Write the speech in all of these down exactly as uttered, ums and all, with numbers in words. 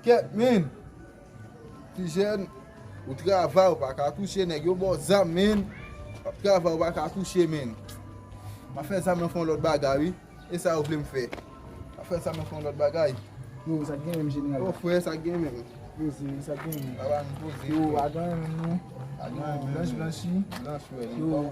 Kèt, men. Ti jèn, ou travay, ou pa ka touche, nèg yo ba w zam, men. W ap travay, ou pa ka touche, men. M ap fè zam nan fè yon lòt bagay, wi. E sa yo vle m fè? M ap fè zam nan fè yon lòt bagay. Yo, sa k gen menm, jeneral? Yo, frè, sa k gen menm? Poze, sa k gen menm? Papa, nou poze, yo, frè. Pa gen anyen menm, non. Pa gen anyen menm. Blanch, blanchi. Blanch, frè. Yo,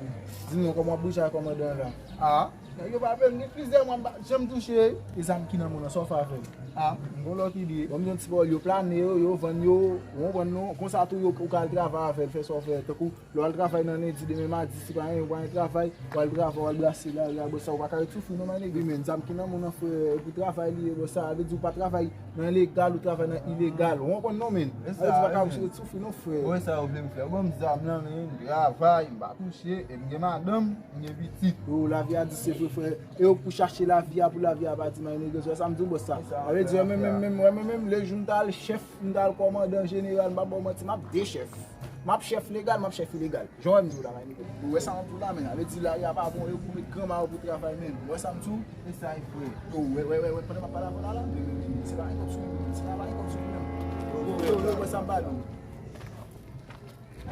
di m non, kòman w ap bouje ak kòmandan an la? A, nèg yo pa vle m, gen plizyè mwa m pa janm touche. E zam ki nan men w nan, sa w fè avè l? A, m gon lòt ide. Ban m di yon ti pawòl, yo plane yo, yo vann yo, ou konprann non? Konsa tou, yo, ou ka al travay avè l, fè sa w fè, tankou lè w al travay nan lendi, demen madi, si pa gen, ou pa gen travay, w al travay, w al brase lari a, bon, sa, ou pa ka ret soufri non, my nigga. Wi, men, zam ki nan men w nan, frè, e pou travay li ye, bon, sa vle di ou pa travay nan legal, ou travay nan ilegal. Ou konprann non, men? Sa vle di ou pa ka ret soufri non, frè. Bon, e sa yo vle m fè? Ban m zam nan, men, travay, m pa touche, e m gen madanm, m gen pitit. Yo, lavi a di se vre, frè. E yo pou chache lavi a, pou lavi a pa di, my nigga, wè sa m di w, bòs sa. Sa vle di, mwen menm, menm, mwen menm, menm, le jou m ta al chèf, m ta al kòmandan, jeneral, m pa ba w manti, m ap de chèf. M ap chèf legal, m ap chèf ilegal. Jan w wè m di w la, my nigga. Ou wè sa m ap di w la, men. Sa vle di, lari a pa bon, yo pou met granma yo pou travay, men. Ou wè sa m di w? E sa e vre. Yo, wè, wè, wè, wè, pandan m ap pale avè w la, la, men, men, men, se pa gen kòb sou li, men, se pa, pa gen kòb sou li, menm. Yo, yo, yo, wè sa m pale w.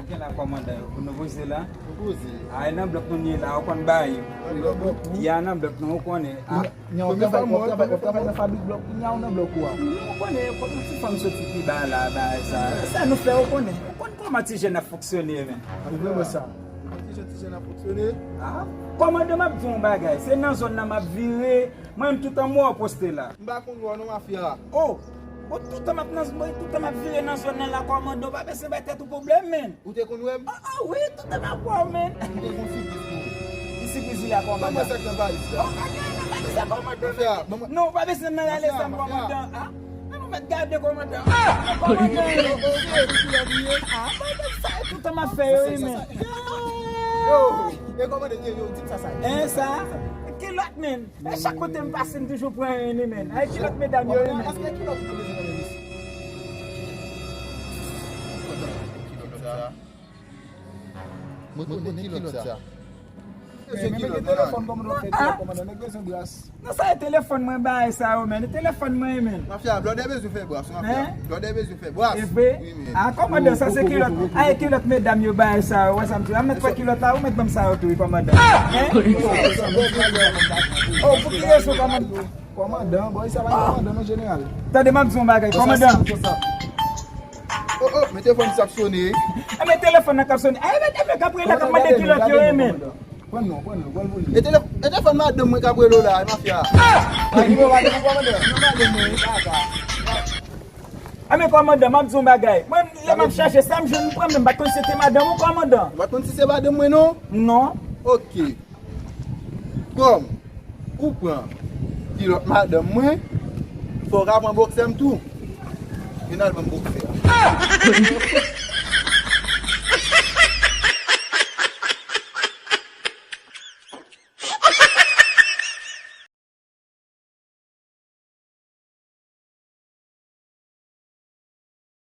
Anke la kòmandan yo pou nou poze la. Nou poze. A, e nan blòk nou ye la, ou konn bagay yo. Nan blòk ou? Ya, nan blòk nou, ou konnen. A. Nya, w ap travay, w ap travay, w ap travay nan fabrik blòk, nya, ou nan blòk ou a. Non, ou konnen, kòman ti fanm soti pi ba la, bagay sa. Sa nou fè, ou konnen. Ou konn kòman ti jèn ap fonksyone, men. Ou vle wè sa? Kòman ti jèn, ti jèn ap fonksyone? A, kòmandan, m ap di w yon bagay. Se nan zòn nan m ap vire. Mwen menm, toutan m wè w poste la. M pa konn wè w non, mafya. O! Bon, toutan m ap nan, bon, toutan m ap vire nan zòn nan la, kòmandan, ou pa bezwen bay tèt ou pwoblèm, men. Ou te konn wè m? O, o, wi, toutan m ap wè w, men. Ou te konn sipriz tou. Ki sipriz li a, kòmandan? Ban mwen sa k nan valiz la. O, pa gen nan valiz la, kòmandan. Mafya, ban mwen. Non, ou pa bezwen nan ale zam, kòmandan. A, men nou mèt gade, kòmandan. A, kòmandan. A, pa gen sa, toutan m ap fè yo, wi, men. Yo, e kòmandan, yo, yo, di m sa, sa. Hein, sa? Kilòt, men. E chak kote m pase, m toujou pran youn, men. Ay, kilòt medam yo, men. Èske kilòt ou te bezwen nan men mesye? Mwen konnen kilòt sa. Men, men, men, telefòn, kòmandan, fè kilòt, kòmandan, nèg bezwen bras. Non, sa e telefòn mwen bay sa yo, men. E telefòn mwen, men. Mafya, blòdè bezwen fè bras, mafya. Hein? Blòdè bezwen fè bras. E vre? Wi, men. A, kòmandan, sa se kilòt. A, e kilòt medam yo bay sa yo, wè sa m di. A, mèt fè kilòt la, ou mèt ban m sa yo tou, wi, kòmandan. Hein? O, pou ki rezon, kòmandan? Kòmandan, bòy, sa pa gen kòmandan non, jeneral. Tande, m ap di yon bagay, kòmandan. O, o, men telefòn sa ap sone. E, men telefòn nan k ap sone. Ay, men telefòn k ap rele la, k ap mande kilòt yo, e, men. Pran non, pran non, pran pou li. E telef-, e telefòn madanm mwen k ap rele w la, mafya. Ay, nimewo madanm ou, kòmandan? Nimewo madanm mwen, wi, papa. A, men kòmandan, m ap di yon bagay. Mwen, lè m ap chache sa, m jwenn, m pran, men m pa t konn si se te madanm ou, kòmandan. Ou pa t konn si se madanm mwen, non? Non. Ok. Kòm ou pran kilòt madanm mwen, fò w ka pran bòksè m tou. Vin al ban m bòksè a.